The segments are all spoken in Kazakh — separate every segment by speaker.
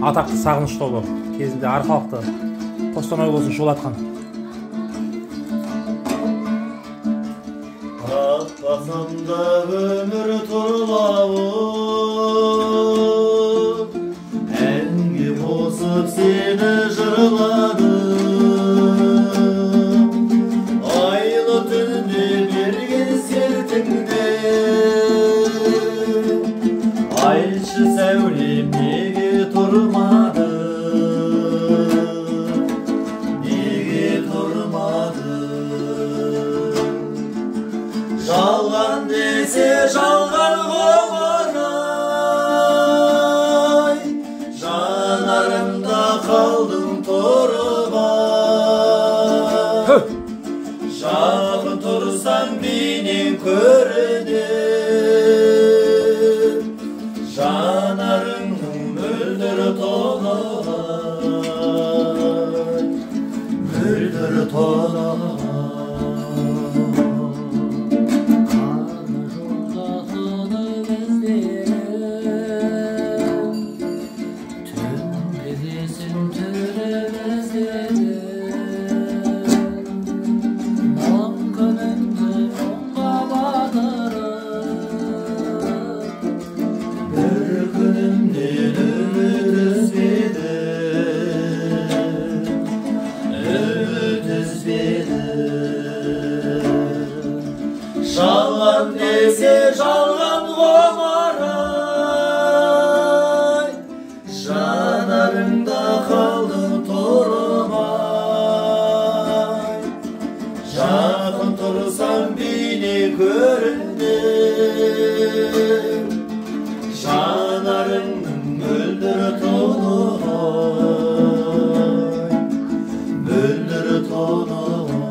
Speaker 1: Атақты Сағыныш тобы кезінде Арқалықты, Қостанай облысын шулатқан.
Speaker 2: Атпасам да өмір тұрлауын, әнге қосып сені жырладым. Айлы түнде берген сертіңде, айтшы сәулем, неге тұрмады, неге тұрмады? Жалған десе жалған ғұмыр-ай, жанарымда қалдың тұрып ай. Жақын тұрсаң бейнең көрінер, жанарыңның мөлдір тұнығы-ай, мөлдір тұнығы.
Speaker 3: Қаны жолдасыны іздерім, түн пердесін түріп іздедім. Мұң күнімді мұңға батырып,
Speaker 2: бір күнімнен үміт үзбедім, үміт үзбедім. Жалған десе жалған ғұмыр-ай, жанарыңда қалдың тұрып ай. Жақын тұрсаң бейне көріндің, жанарыңның мөлдір тұнығы-ай, мөлдір тұнығы.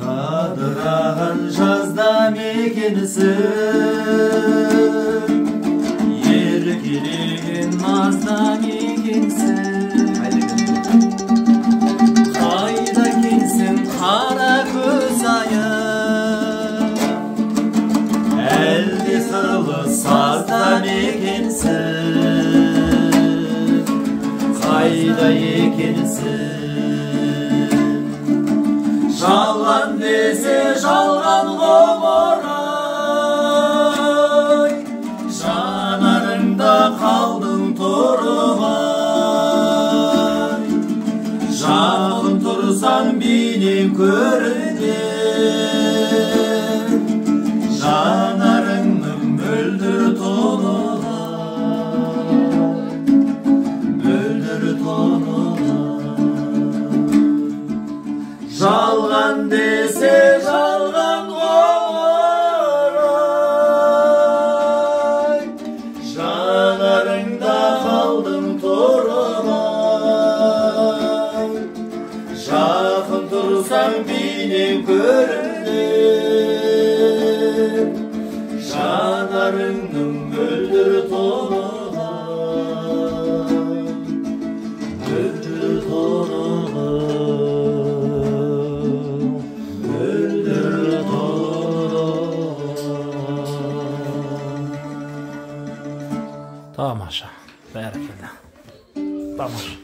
Speaker 2: Жадыраған жазда мекенсің, еркелеген
Speaker 3: назда мекенсің. Қайда келсің қара көз айым,
Speaker 2: әлде сырлы сазда мекенсің, қайда екенсің? Жалған десе жалған ғұмыр-ай, жанарыңда қалдың тұрып ай. Жақын тұрсаң бейнең көрінер, жанарыңның мөлдір тұнығы-ай, мөлдір тұнығы. Жалған десе жалған ғұмыр-ай, жанарыңда қалдың тұрып ай. Жақын тұрсаң бейнең көрінер, жанарыңның мөлдір тұнығы-ай, мөлдір тұнығы, мөлдір тұнығы.
Speaker 1: Тамаша, бәрекелді. Тамаша.